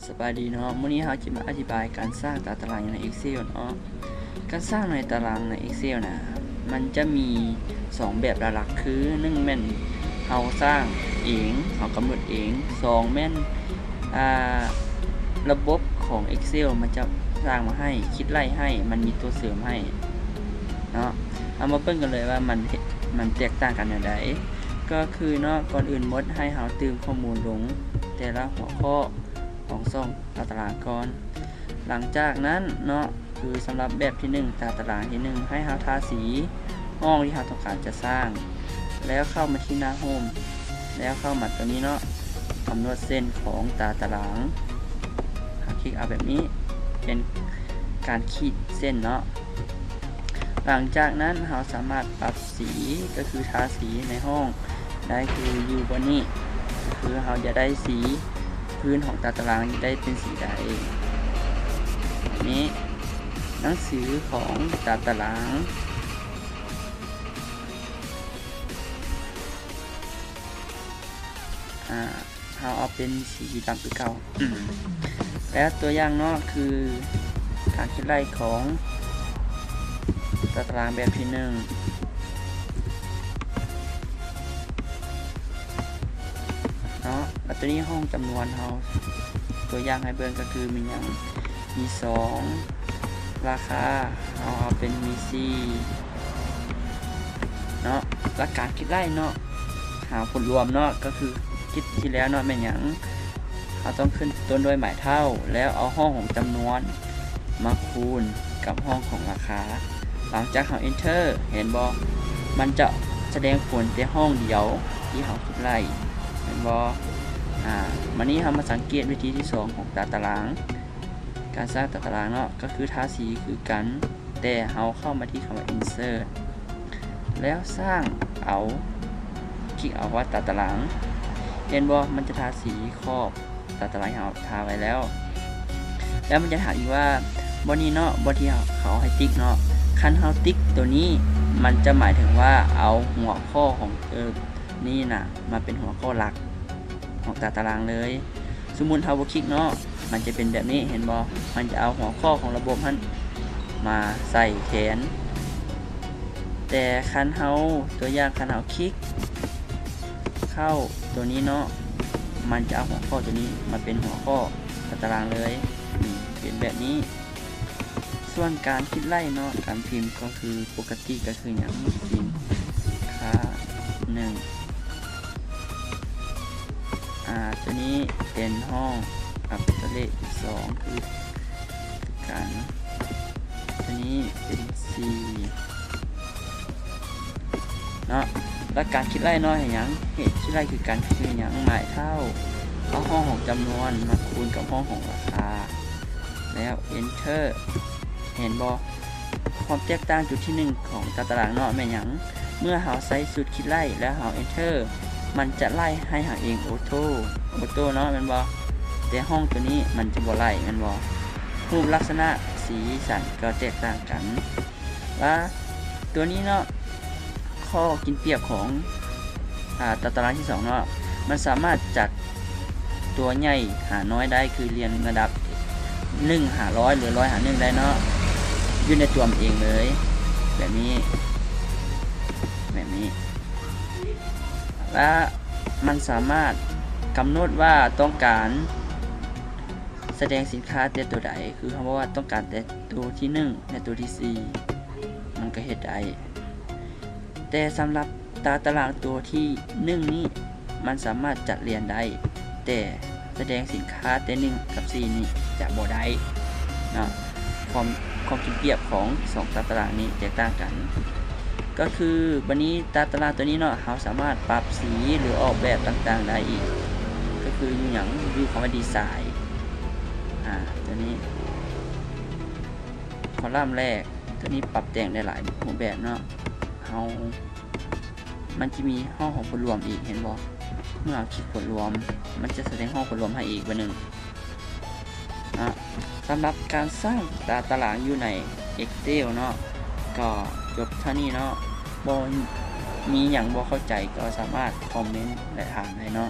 ສະບາຍດີເນາະ, ມື້ນີ້ເຮົາຈະມາອະທິບາຍການສ້າງຕາຕະລາງຢູ່ໃນ Excel ເນາະ. ການສ້າງໃນຕາລາງໃນ Excel ນະ ມັນຈະມີສອງແບບຫຼັກໆ ຄື ໜຶ່ງແມ່ນເຮົາສ້າງເອງ ເຮົາກຳນົດເອງ, ສອງແມ່ນ ອ່າ ລະບົບຂອງ Excel ມັນຈະສ້າງມາໃຫ້ ຄິດໄລ່ໃຫ້ ມັນມີຕົວເສີມໃຫ້ເນາະ. ເຮົາມາເບິ່ງກັນເລີຍວ່າມັນ ມັນແຕກຕ່າງກັນແນວໃດ. ກໍຄືເນາະ ກ່ອນອື່ນໝົດໃຫ້ເຮົາຕື່ມຂໍ້ມູນລົງແຕ່ລະຫົວຂໍ້ຂອງຊ່ອງຕາຕະລາງກ່ອນ. ຫຼັງຈາກນັ້ນເນາະ ຄືສຳລັບແບບທີໜຶ່ງ ຕາຕະລາງທີໜຶ່ງ ໃຫ້ເຮົາທາສີຫ້ອງທີ່ເຮົາຕ້ອງການຈະສ້າງ ແລ້ວເຂົ້າມາທີ່ໜ້າໂຮມ ແລ້ວເຂົ້າມາຕົວນີ້ເນາະ ກຳນົດເສັ້ນຂອງຕາຕະລາງ. ເຮົາຄລິກເອົາແບບນີ້ ເປັນການຂີດເສັ້ນເນາະ. ຫຼັງຈາກນັ້ນເຮົາສາມາດປັບສີ ກໍຄືທາສີໃນຫ້ອງໄດ້ ຄືຢູ່ບ່ອນນີ້ ຄືເຮົາຢາກໄດ້ສີພື້ນຂອງຕາຕະລາງນີ້ໄດ້ເປັນສີໃດ. ນີ້ ໜັງສືຂອງຕາຕະລາງ ອາ ເຮົາເອົາເປັນສີດຳຄືເກົ່າ. ແລ້ວຕົວຢ່າງເນາະ ຄືການຄິດໄລ່ຂອງຕາຕະລາງແບບທີໜຶ່ງເນາະ. ແລ້ວຕົວນີ້ຫ້ອງຈຳນວນ ເຮົາຕົວຢ່າງໃຫ້ເບິ່ງ ກໍຄືມີຫຍັງ ມີສອງ ລາຄາ ເຮົາເອົາເປັນມີສີ່ເນາະ. ຫຼັກການຄິດໄລ່ເນາະ ຫາຜົນລວມເນາະ ກໍຄືຄລິບທີ່ແລ້ວເນາະ ແມ່ນຫຍັງ? ເຮົາຕ້ອງຂຶ້ນຕົ້ນດ້ວຍໝາຍເທົ່າ ແລ້ວເອົາຫ້ອງຂອງຈຳນວນມາຄູນກັບຫ້ອງຂອງລາຄາ. ຫຼັງຈາກເຮົາ Enter ເຫັນບໍ່? ມັນຈະສະແດງຜົນແຕ່ຫ້ອງດຽວທີ່ເຮົາຄິດໄລ່ ເຫັນບໍ່? ອາ ບາດນີ້ເຮົາມາສັງເກດວິທີທີສອງຂອງຕາຕະລາງ ການສ້າງຕາຕະລາງເນາະ ກໍຄືທາສີຄືກັນ ແຕ່ເຮົາເຂົ້າມາທີ່ຄຳວ່າ Insert ແລ້ວສ້າງເອົາ ຄລິກເອົາວ່າຕາຕະລາງ ເຫັນບໍ່? ມັນຈະທາສີຂອບຕາຕະລາງທີ່ເຮົາທາໄວ້ແລ້ວ. ແລ້ວມັນຈະຖາມອີກວ່າ ບ່ອນນີ້ເນາະ ບ່ອນທີ່ເຂົາໃຫ້ຕິກເນາະ ຄັນເຮົາຕິກໂຕນີ້ ມັນຈະໝາຍເຖິງວ່າເອົາຫົວຂໍ້ຂອງ ເອີ ນີ້ນະ ມາເປັນຫົວຂໍ້ຫຼັກຂອງຕາຕະລາງເລີຍ. ສົມມຸດເຮົາບໍ່ຄລິກເນາະ ມັນຈະເປັນແບບນີ້ ເຫັນບໍ່? ມັນຈະເອົາຫົວຂໍ້ຂອງລະບົບຫັ້ນມາໃສ່ແທນ. ແຕ່ຄັນເຮົາ ຕົວຢ່າງ ຄັນເຮົາຄລິກເຂົ້າໂຕນີ້ເນາະ ມັນຈະເອົາຫົວຂໍ້ໂຕນີ້ມາເປັນຫົວຂໍ້ຕາຕະລາງເລີຍ. ນີ້ ເປັນແບບນີ້. ສ່ວນການຄິດໄລ່ເນາະ ການພິມກໍຄືປົກກະຕິກໍຄືຫຍັງ? ສິນຄ້າໜຶ່ງ ອາ ຕົວນີ້ເປັນຫ້ອງ ອັບເຕເລກສອງຄືກັນ ຕົວນີ້ເປັນສີ່ ເນາະ. ຫຼັກການຄິດໄລ່ເນາະ ເຮັດຫຍັງ? ເຮັດຄິດໄລ່ຄືກັນ ຄືຫຍັງ? ໝາຍເທົ່າ ເອົາຫ້ອງຂອງຈຳນວນມາຄູນກັບຫ້ອງຂອງລາຄາ ແລ້ວ Enter ເຫັນບໍ່? ຄວາມແຕກຕ່າງຈຸດທີໜຶ່ງຂອງຕາຕະລາງເນາະ ແມ່ນຫຍັງ? ເມື່ອເຮົາໃຊ້ສູດຄິດໄລ່ ແລ້ວເຮົາ Enter ມັນຈະໄລ່ໃຫ້ເຮົາເອງ Auto Auto ເນາະ ແມ່ນບໍ່? ແຕ່ຫ້ອງໂຕນີ້ມັນຈະບໍ່ໄລ່ ແມ່ນບໍ່? ຮູບລັກສະນະ ສີສັນກໍແຕກຕ່າງກັນ. ລະຕົວນີ້ເນາະ ຂໍ້ກິນປຽບຂອງ ອາ ຕາຕະລາງທີສອງເນາະ ມັນສາມາດຈັດຕົວໃຫຍ່ຫານ້ອຍໄດ້ ຄືລຽງລະດັບໜຶ່ງຫາຮ້ອຍ ຫຼື ຮ້ອຍຫາໜຶ່ງໄດ້ເນາະ ຢູ່ໃນຕົວມັນເອງເລີຍ ແບບນີ້ ແບບນີ້ ລະມັນສາມາດກຳນົດວ່າຕ້ອງການສະແດງສິນຄ້າແຕ່ຕົວໃດ ຄືເຮົາບອກວ່າຕ້ອງການແຕ່ ຕົວທີໜຶ່ງ ແລະ ຕົວທີສີ່ ມັນກໍເຮັດໄດ້. ແຕ່ສຳລັບຕາຕະລາງຕົວທີໜຶ່ງນີ້ ມັນສາມາດຈັດລຽນໄດ້ ແຕ່ສະແດງສິນຄ້າແຕ່ໜຶ່ງກັບສີ່ນີ້ຈະບໍ່ໄດ້ເນາະ. ຄວາມ ຄວາມກິນປຽບຂອງສອງຕາຕະລາງນີ້ແຕກຕ່າງກັນ ກໍຄືບາດນີ້ຕາຕະລາງຕົວນີ້ເນາະ ເຮົາສາມາດປັບສີ ຫຼື ອອກແບບຕ່າງໆໄດ້ອີກ ກໍຄືຢູ່ຫຍັງ? ຢູ່ຄຳວ່າດີໄຊນ໌ ອາ ຕົວນີ້ ຄໍລັມແລກ ຕົວນີ້ປັບແຕ່ງໄດ້ຫຼາຍຮູບແບບເນາະ ເຮົາ ມັນຈະມີຫ້ອງຂອງຜົນລວມອີກ ເຫັນບໍ່? ເມື່ອເຮົາຄລິກຜົນລວມ ມັນຈະສະແດງຫ້ອງຜົນລວມໃຫ້ອີກບາດໜຶ່ງເນາະ. ສຳລັບການສ້າງຕາຕະລາງຢູ່ໃນ Excel ເນາະ ກໍຈົບເທົ່ານີ້ເນາະ. ບໍ່ ມີຫຍັງບໍ່ເຂົ້າໃຈກໍສາມາດຄອມເມັນ ແລະ ຖາມໄດ້ເນາະ.